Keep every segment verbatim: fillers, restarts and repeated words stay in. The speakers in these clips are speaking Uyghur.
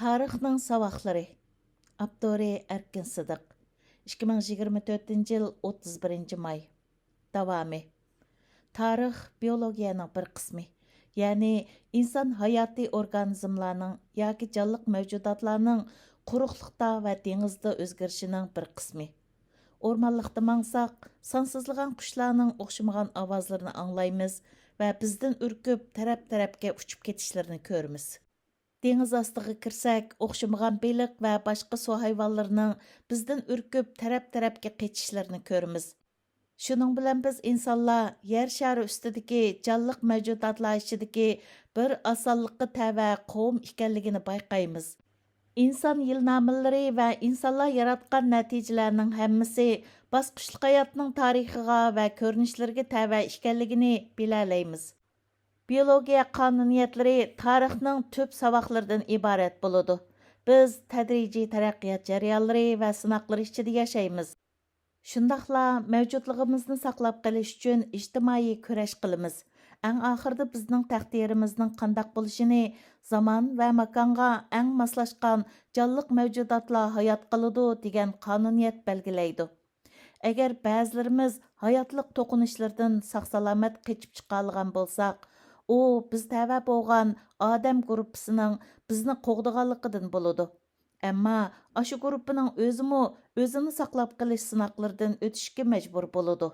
تارىخنىڭ ساۋاقلىرى. ئاپتورى: ئەركىن سىدىق. ئىككى مىڭ يىگىرمە تۆتىنچى يىل، ئوتتۇز بىرىنچى ماي. داۋامى. تارىخ بىيولوگىيەنىڭ بىر قىسمى، يەنى ئىنسان ھاياتىي ئورگانىزملارنىڭ ياكى جانلىق مەۋجۇداتلارنىڭ قۇرۇقلۇقتا ۋە دېڭىزدا ئۆزگىرىشىنىڭ بىر قىسمى. ئورمانلىقتا ماڭساق، سانسىزلىغان قۇشلارنىڭ ئوخشىمىغان ئاۋازلىرىنى ئاڭلايمىز ۋە بىزدىن ئۈركۈپ، تەرەپ-تەرەپكە ئۇچۇپ كېتىشلىرىنى كۆرىمىز. دېڭىز ئاستىغا كىرسەك، ئوخشىمىغان بېلىق ۋە باشقا سۇ ھايۋانلىرىنىڭ بىزدىن ئۈركۈپ، تەرەپ-تەرەپكە قېچىشلىرىنى كۆرىمىز. شۇنىڭ بىلەن بىز ئىنسانلار يەر شارى ئۈستىدىكى جانلىق مەۋجۇداتلار ئىچىدىكى بىر ئاسانلىققا تەۋە قوۋم ئىكەنلىكىنى بايقايمىز. ئىنسان يىلنامىلىرى ۋە ئىنسانلار ياراتقان نەتىجىلەرنىڭ ھەممىسى باسقۇچلۇق ھاياتنىڭ تارىخىغا ۋە كۆرۈنۈشلىرىگە تەۋە ئىكەنلىكىنى بىلەلەيمىز. بىيولوگىيە قانۇنىيەتلىرى تارىخنىڭ تۈپ ساۋاقلىرىدىن ئىبارەت بولىدۇ. بىز تەدرىجىي تەرەققىيات جەريانلىرى ۋە سىناقلىرى ئىچىدە ياشايمىز. شۇنداقلا مەۋجۇتلۇقىمىزنى ساقلاپ قېلىش ئۈچۈن ئىجتىمائىي كۈرەش قىلىمىز. ئەڭ ئاخىرىدا بىزنىڭ تەقدىرىمىزنىڭ قانداق بولۇشىنى زامان ۋە ماكانغا ئەڭ ماسلاشقان جانلىق مەۋجۇداتلا ھايات قالىدۇ دېگەن قانۇنىيەت بەلگىلەيدۇ. ئەگەر بەزىلىرىمىز ھاياتلىق توقۇنۇشلىرىدىن ساق-سالامەت قېچىپ چىقالىغان بولساق، ئۇ بىز تەۋە بولغان ئادەم گۇرۇپپىسىنىڭ بىزنى قوغدىغانلىقىدىن بولىدۇ. ئەمما ئاشۇ گۇرۇپپىنىڭ ئۆزىمۇ ئۆزىنى ساقلاپ قېلىش سىناقلىرىدىن ئۆتۈشكە مەجبۇر بولىدۇ.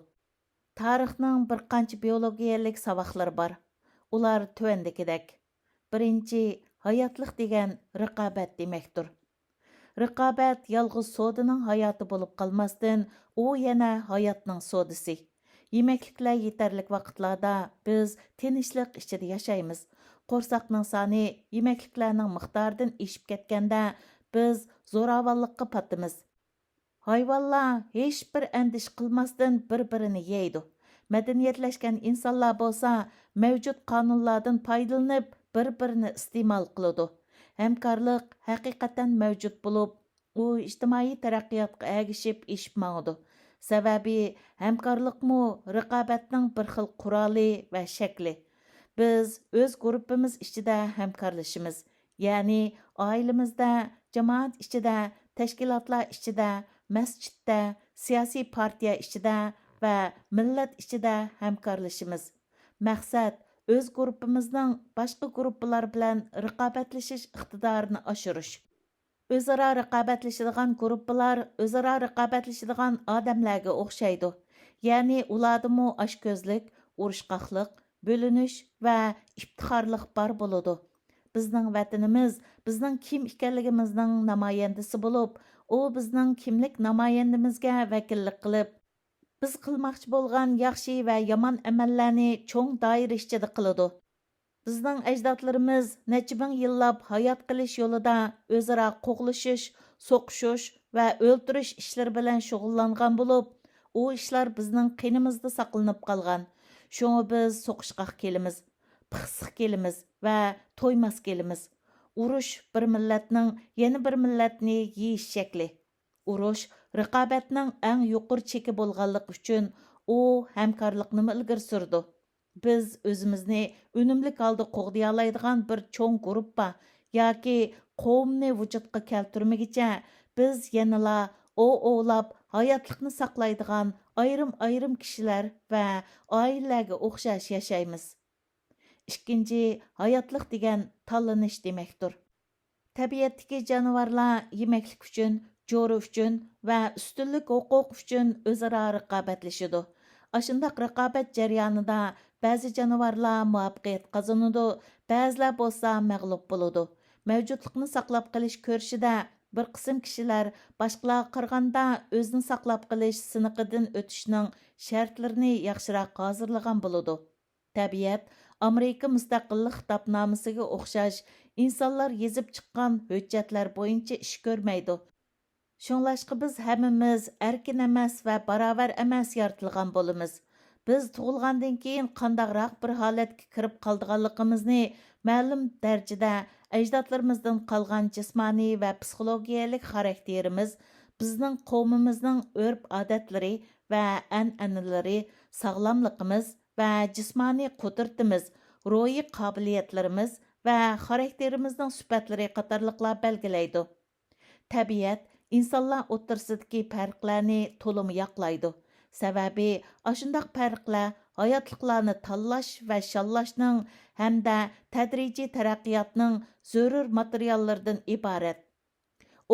تارىخنىڭ بىر قانچە بىيولوگىيەلىك ساۋاقلىرى بار. ئۇلار تۆۋەندىكىدەك. بىرىنچى، ھاياتلىق دېگەن رىقابەت دېمەكتۇر. رىقابەت يالغۇز سودىنىڭ ھاياتى بولۇپ قالماستىن، ئۇ يەنە ھاياتنىڭ سودىسى. يېمەكلىكلەر يېتەرلىك ۋاقىتلاردا بىز تىنچلىق ئىچىدە ياشايمىز. قورساقنىڭ سانى يېمەكلىكلەرنىڭ مىقدارىدىن ئېشىپ كەتكەندە، بىز زوراۋانلىققا پاتىمىز. ھايۋانلار ھېچ بىر ئەندىشە قىلماستىن بىر-بىرىنى يەيدۇ. مەدەنىيەتلەشكەن ئىنسانلار بولسا مەۋجۇت قانۇنلاردىن پايدىلىنىپ بىر-بىرىنى ئىستېمال قىلىدۇ. ھەمكارلىق ھەقىقەتەن مەۋجۇت بولۇپ، ئۇ ئىجتىمائىي تەرەققىياتقا ئەگىشىپ ئېشىپ ماڭىدۇ. سەۋەبى، ھەمكارلىقمۇ رىقابەتنىڭ بىر خىل قورالى ۋە شەكلى. بىز ئۆز گۇرۇپپىمىز ئىچىدە ھەمكارلىشىمىز. يەنى ئائىلىمىزدە، جامائەت ئىچىدە، تەشكىلاتلار ئىچىدە، مەسچىتتە، سىياسىي پارتىيە ئىچىدە ۋە مىللەت ئىچىدە ھەمكارلىشىمىز. مەقسەت، ئۆز گۇرۇپپىمىزنىڭ باشقا گۇرۇپپىلار بىلەن رىقابەتلىشىش ئىقتىدارىنى ئاشۇرۇش. ئۆزئارا رىقابەتلىشىدىغان گۇرۇپپىلار ئۆزئارا رىقابەتلىشىدىغان ئادەملەرگە ئوخشايدۇ. يەنى ئۇلاردىمۇ ئاچكۆزلۈك، ئۇرۇشقاقلىق، بۆلۈنۈش ۋە ئىپتىخارلىق بار بولىدۇ. بىزنىڭ ۋەتىنىمىز، بىزنىڭ كىم ئىكەنلىكىمىزنىڭ نامايەندىسى بولۇپ، ئۇ بىزنىڭ كىملىك نامايەندىمىزگە ۋەكىللىك قىلىپ، بىز قىلماقچى بولغان ياخشى ۋە يامان ئەمەللەرنى چوڭ دائىرە ئىچىدە قىلىدۇ. بىزنىڭ ئەجدادلىرىمىز نەچچە مىڭ يىللاپ ھايات قېلىش يولىدا ئۆزئارا قوغلىشىش، سوقۇشۇش ۋە ئۆلتۈرۈش ئىشلىرى بىلەن شۇغۇللانغان بولۇپ، ئۇ ئىشلار بىزنىڭ قېنىمىزدا ساقلىنىپ قالغان. شۇڭا بىز سوقۇشقاق كېلىمىز، پىخسىق كېلىمىز ۋە تويماس كېلىمىز. ئۇرۇش بىر مىللەتنىڭ يەنە بىر مىللەتنى يېيىش شەكلى. ئۇرۇش رىقابەتنىڭ ئەڭ يۇقىرى چېكى بولغانلىقى ئۈچۈن، ئۇ ھەمكارلىقنىمۇ ئىلگىرى سۈرىدۇ. بىز ئۆزىمىزنى ئۈنۈملۈك ھالدا قوغدىيالايدىغان بىر چوڭ گۇرۇپپا ياكى قوۋمنى ۋۇجۇدقا كەلتۈرمىگىچە، بىز يەنىلا ئوۋ ئوۋلاپ، ھاياتلىقنى ساقلايدىغان ئايرىم-ئايرىم كىشىلەر ۋە ئائىلىلەرگە ئوخشاش ياشايمىز. ئىككىنچى، ھاياتلىق دېگەن تاللىنىش دېمەكتۇر. تەبىئەتتىكى جانىۋارلار يېمەكلىك ئۈچۈن، جورا ئۈچۈن ۋە ئۈستۈنلۈك ھوقۇق ئۈچۈن ئۆزئارا رىقابەتلىشىدۇ. ئاشۇنداق رىقابەت جەريانىدا بەزى جانىۋارلار مۇۋەپپەقىيەت قازىنىدۇ، بەزىلەر بولسا مەغلۇپ بولىدۇ. مەۋجۇتلۇقنى ساقلاپ قېلىش كۈرىشىدە بىر قىسىم كىشىلەر باشقىلارغا قارىغاندا ئۆزىنى ساقلاپ قېلىش سىنىقىدىن ئۆتۈشنىڭ شەرتلىرىنى ياخشىراق ھازىرلىغان بولىدۇ. تەبىئەت ئامېرىكا مۇستەقىللىق خىتابنامىسىگە ئوخشاش ئىنسانلار يېزىپ چىققان ھۆججەتلەر بويىچە ئىش كۆرمەيدۇ. شۇڭلاشقا بىز ھەممىمىز ئەركىن ئەمەس ۋە باراۋەر ئەمەس يارىتىلغان بولىمىز. بىز تۇغۇلغاندىن كېيىن قانداقراق بىر ھالەتكە كىرىپ قالىدىغانلىقىمىزنى مەلۇم دەرىجىدە ئەجدادلىرىمىزدىن قالغان جىسمانىي ۋە پسىخولوگىيەلىك خاراكتېرىمىز، بىزنىڭ قوۋمىمىزنىڭ ئۆرپ-ئادەتلىرى ۋە ئەنئەنىلىرى، ساغلاملىقىمىز، ۋە جىسمانىي قۇدرىتىمىز، روھىي قابىلىيەتلىرىمىز ۋە خاراكتېرىمىزنىڭ سۈپەتلىرى قاتارلىقلار بەلگىلەيدۇ. تەبىئەت ئىنسانلار ئوتتۇرىسىدىكى پەرقلەرنى تولىمۇ ياقلايدۇ. سەۋەبى، ئاشۇنداق پەرقلەر ھاياتلىقلارنى تاللاش ۋە شاللاشنىڭ ھەمدە تەدرىجىي تەرەققىياتنىڭ زۆرۈر ماتېرىياللىرىدىن ئىبارەت.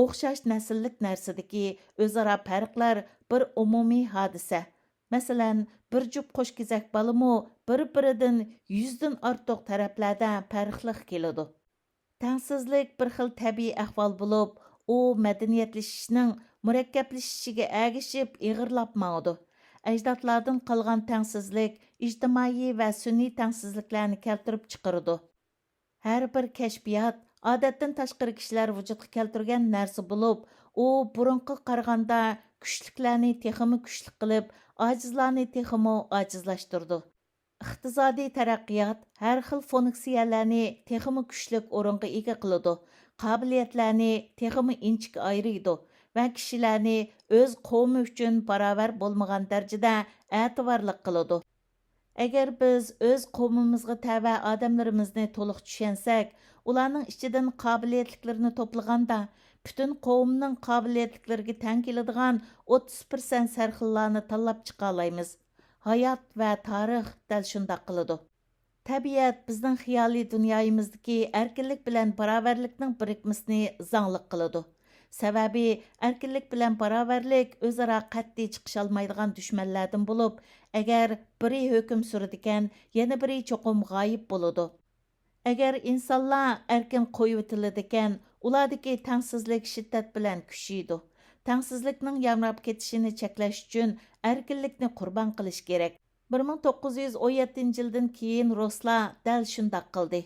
ئوخشاش نەسىللىك نەرسىدىكى ئۆزئارا پەرقلەر بىر ئومۇمىي ھادىسە. مەسىلەن، بىر جۈپ قوشكېزەك بالىمۇ بىر-بىرىدىن يۈزدىن ئارتۇق تەرەپلەردە پەرقلىق كېلىدۇ. تەڭسىزلىك بىر خىل تەبىئىي ئەھۋال بولۇپ، ئۇ مەدەنىيەتلىشىشنىڭ مۇرەككەپلىشىشىگە ئەگىشىپ ئېغىرلاپ ماڭىدۇ. ئەجدادلاردىن قالغان تەڭسىزلىك ئىجتىمائىي ۋە سۈنئىي تەڭسىزلىكلەرنى كەلتۈرۈپ چىقىرىدۇ. ھەر بىر كەشپىيات ئادەتتىن تاشقىرى كىشىلەر ۋۇجۇدقا كەلتۈرگەن نەرسە بولۇپ، ئۇ بۇرۇنقىغا قارىغاندا كۈچلۈكلەرنى تېخىمۇ كۈچلۈك قىلىپ، ئاجىزلارنى تېخىمۇ ئاجىزلاشتۇرىدۇ. ئىقتىسادىي تەرەققىيات ھەر خىل فۇنكسىيەلەرنى تېخىمۇ كۈچلۈك ئورۇنغا ئىگە قىلىدۇ، قابىلىيەتلەرنى تېخىمۇ ئىنچىكە ئايرىيدۇ ۋە كىشىلەرنى ئۆز قوۋمى ئۈچۈن باراۋەر بولمىغان دەرىجىدە ئەتىۋارلىق قىلىدۇ. ئەگەر بىز ئۆز قوۋمىمىزغا تەۋە ئادەملىرىمىزنى تولۇق چۈشەنسەك، ئۇلارنىڭ ئىچىدىن قابىلىيەتلىكلىرىنى توپلىغاندا، پۈتۈن قوۋمنىڭ قابىلىيەتلىكلىرىگە تەڭ كېلىدىغان ئوتتۇز پىرسەنت سەرخىللارنى تاللاپ چىقالايمىز. ھايات ۋە تارىخ دەل شۇنداق قىلىدۇ. تەبىئەت بىزنىڭ خىيالىي دۇنيايىمىزدىكى ئەركىنلىك بىلەن باراۋەرلىكنىڭ بىرىكمىسىنى زاڭلىق قىلىدۇ. سەۋەبى، ئەركىنلىك بىلەن باراۋەرلىك ئۆزئارا قەتئىي چىقىشالمايدىغان دۈشمەنلەردىن بولۇپ، ئەگەر بىرى ھۆكۈم سۈرىدىكەن، يەنە بىرى چوقۇم غايىب بولىدۇ. ئەگەر ئىنسانلار ئەركىن قويۇۋېتىلىدىكەن، ئۇلاردىكى تەڭسىزلىك شىددەت بىلەن كۈچىيىدۇ. تەڭسىزلىكنىڭ يامراپ كېتىشىنى چەكلەش ئۈچۈن ئەركىنلىكنى قۇربان قىلىش كېرەك. بىر مىڭ توققۇز يۈز ئون يەتتىنچى يىلدىن كېيىن رۇسلار دەل شۇنداق قىلدى.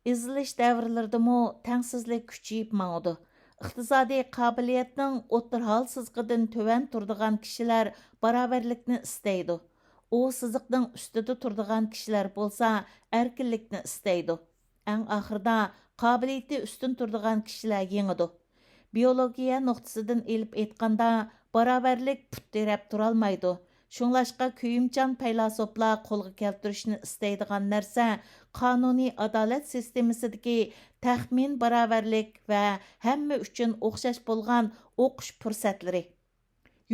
ئېزىلىش دەۋرلىرىدىمۇ تەڭسىزلىك كۈچىيىپ ماڭىدۇ. ئىقتىسادىي قابىلىيەتنىڭ ئوتتۇرا ھال سىزىقىدىن تۆۋەن تۇرىدىغان كىشىلەر باراۋەرلىكنى ئىستەيدۇ. ئۇ سىزىقنىڭ ئۈستىدە تۇرىدىغان كىشىلەر بولسا ئەركىنلىكنى ئىستەيدۇ. ئەڭ ئاخىرىدا قابىلىيىتى ئۈستۈن تۇرىدىغان كىشىلەر يېڭىدۇ. بىيولوگىيە نۇقتىسىدىن ئېلىپ ئېيتقاندا، باراۋەرلىك پۇت تىرەپ تۇرالمايدۇ. شۇڭلاشقا كۆيۈمچان پەيلاسوپلار قولغا كەلتۈرۈشنى ئىستەيدىغان نەرسە قانۇنىي ئادالەت سىستېمىسىدىكى تەخمىن باراۋەرلىك ۋە ھەممە ئۈچۈن ئوخشاش بولغان ئوقۇش پۇرسەتلىرى.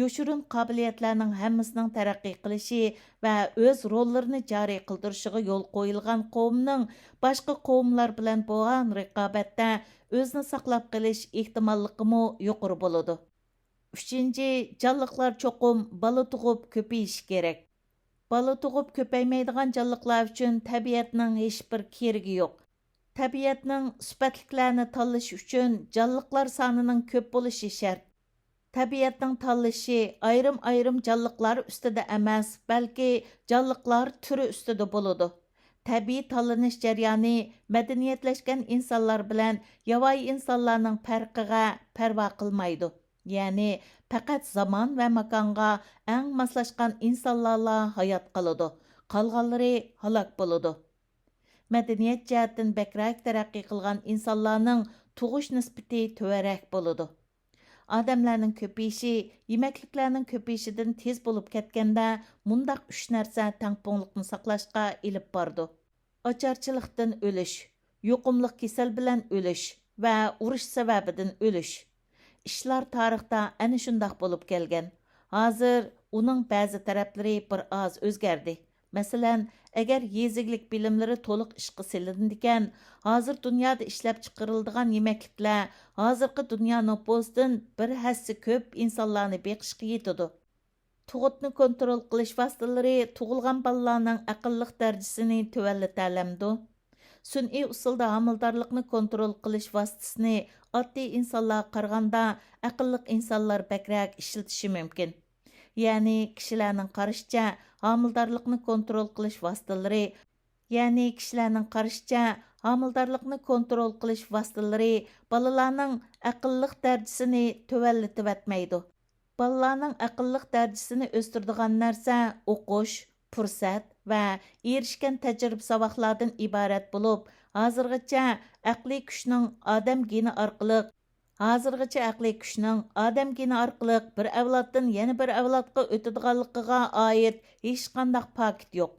يوشۇرۇن قابىلىيەتلەرنىڭ ھەممىسىنىڭ تەرەققىي قىلىشى ۋە ئۆز روللىرىنى جارى قىلدۇرۇشىغا يول قويۇلغان قوۋمنىڭ باشقا قوۋملار بىلەن بولغان رىقابەتتە ئۆزىنى ساقلاپ قېلىش ئېھتىماللىقىمۇ يۇقىرى بولىدۇ. ئۈچىنچى، جانلىقلار چوقۇم بالا تۇغۇپ كۆپىيىشى كېرەك. بالا تۇغۇپ كۆپەيمەيدىغان جانلىقلار ئۈچۈن تەبىئەتنىڭ ھېچبىر كېرىكى يوق. تەبىئەتنىڭ سۈپەتلىكلەرنى تاللىشى ئۈچۈن جانلىقلار سانىنىڭ كۆپ بولۇشى شەرت. تەبىئەتنىڭ تاللىشى ئايرىم-ئايرىم جانلىقلار ئۈستىدە ئەمەس، بەلكى جانلىقلار تۈرى ئۈستىدە بولىدۇ. تەبىئىي تاللىنىش جەريانى مەدەنىيەتلەشكەن ئىنسانلار بىلەن ياۋايى ئىنسانلارنىڭ پەرقىگە پەرۋا قىلمايدۇ. يەنى پەقەت زامان ۋە ماكانغا ئەڭ ماسلاشقان ئىنسانلارلا ھايات قالىدۇ، قالغانلىرى ھالاك بولىدۇ. مەدەنىيەت جەھەتتىن بەكرەك تەرەققىي قىلغان ئىنسانلارنىڭ تۇغۇش نىسبىتى تۆۋەنرەك بولىدۇ. ئادەملەرنىڭ كۆپىيىشى يېمەكلىكلەرنىڭ كۆپىيىشىدىن تېز بولۇپ كەتكەندە، مۇنداق ئۈچ نەرسە تەڭپۇڭلۇقنى ساقلاشقا ئېلىپ بارىدۇ. ئاچارچىلىقتىن ئۆلۈش، يۇقۇملۇق كېسەل بىلەن ئۆلۈش ۋە ئۇرۇش سەۋەبىدىن ئۆلۈش. ئىشلار تارىختا ئەنە شۇنداق بولۇپ كەلگەن. ھازىر ئۇنىڭ بەزى تەرەپلىرى بىر ئاز ئۆزگەردى. مەسىلەن، ئەگەر يېزا ئىگىلىك بىلىملىرى تولۇق ئىشقا سېلىنىدىكەن، ھازىر دۇنيادا ئىشلەپچىقىرىلىدىغان يېمەكلىكلەر ھازىرقى دۇنيا نوپۇسىدىن بىر ھەسسە كۆپ ئىنسانلارنى بېقىشقا يېتىدۇ. تۇغۇتنى كونترول قىلىش ۋاسىتىلىرى تۇغۇلغان بالىلارنىڭ ئەقىللىق دەرىجىسىنى تۆۋەنلىتەلەمدۇ؟ سۈنئىي ئۇسۇلدا ھامىلىدارلىقنى كونترول قىلىش ۋاسىتىسىنى ئاددىي ئىنسانلارغا قارىغاندا ئەقىللىق ئىنسانلار بەكرەك ئىشلىتىشى مۇمكىن. يەنى كىشىلەرنىڭ قارىشىچە، ھامىلىدارلىقنى كونترول قىلىش ۋاسىتىلىرى، يەنى كىشىلەرنىڭ قارىشىچە، ھامىلىدارلىقنى كونترول قىلىش ۋاسىتىلىرى بالىلارنىڭ ئەقىللىق دەرىجىسىنى تۆۋەنلىتىۋەتمەيدۇ. بالىلارنىڭ ئەقىللىق دەرىجىسىنى ئۆستۈرىدىغان نەرسە ئوقۇش، پۇرسەت ۋە ئېرىشكەن تەجرىبە-ساۋاقلاردىن ئىبارەت بولۇپ، ھازىرغىچە ئەقلىي كۈچنىڭ ئادەم گېنى ئارقىلىق، ھازىرغىچە ئەقلىي كۈچنىڭ ئادەم گېنى ئارقىلىق بىر ئەۋلادتىن يەنە بىر ئەۋلادقا ئۆتىدىغانلىقىغا ئائىت ھېچقانداق پاكىت يوق.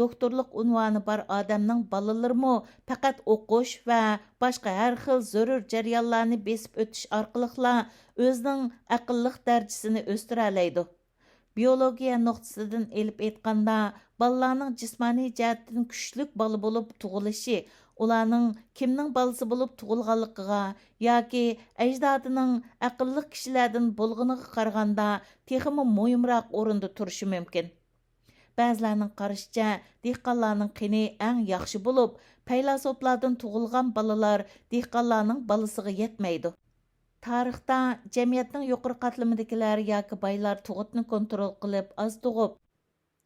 دوكتورلۇق ئۇنۋانى بار ئادەمنىڭ بالىلىرىمۇ پەقەت ئوقۇش ۋە باشقا ھەر خىل زۆرۈر جەريانلارنى بېسىپ ئۆتۈش ئارقىلىقلا ئۆزىنىڭ ئەقىللىق دەرىجىسىنى ئۆستۈرەلەيدۇ. بىيولوگىيە نۇقتىسىدىن ئېلىپ ئېيتقاندا، بالىلارنىڭ جىسمانىي جەھەتتىن كۈچلۈك بالا بولۇپ تۇغۇلۇشى، ئۇلارنىڭ كىمنىڭ بالىسى بولۇپ تۇغۇلغانلىقىغا ياكى ئەجدادىنىڭ ئەقىللىق كىشىلەردىن بولغىنىغا قارىغاندا تېخىمۇ مۇھىمراق ئورۇندا تۇرۇشى مۇمكىن. بەزىلەرنىڭ قارىشىچە، دېھقانلارنىڭ قېنى ئەڭ ياخشى بولۇپ، پەيلاسوپلاردىن تۇغۇلغان بالىلار دېھقانلارنىڭ بالىسىغا يەتمەيدۇ. تارىختا جەمئىيەتنىڭ يۇقىرى قاتلىمىدىكىلەر ياكى بايلار تۇغۇتنى كونترول قىلىپ ئاز تۇغۇپ،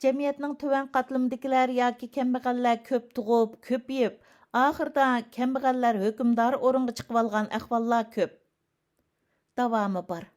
جەمئىيەتنىڭ تۆۋەن قاتلىمىدىكىلەر ياكى كەمبەغەللەر كۆپ تۇغۇپ، كۆپىيىپ، ئاخىرىدا كەمبەغەللەر ھۆكۈمدار ئورۇنغا چىقىۋالغان ئەھۋاللار كۆپ. داۋامى بار.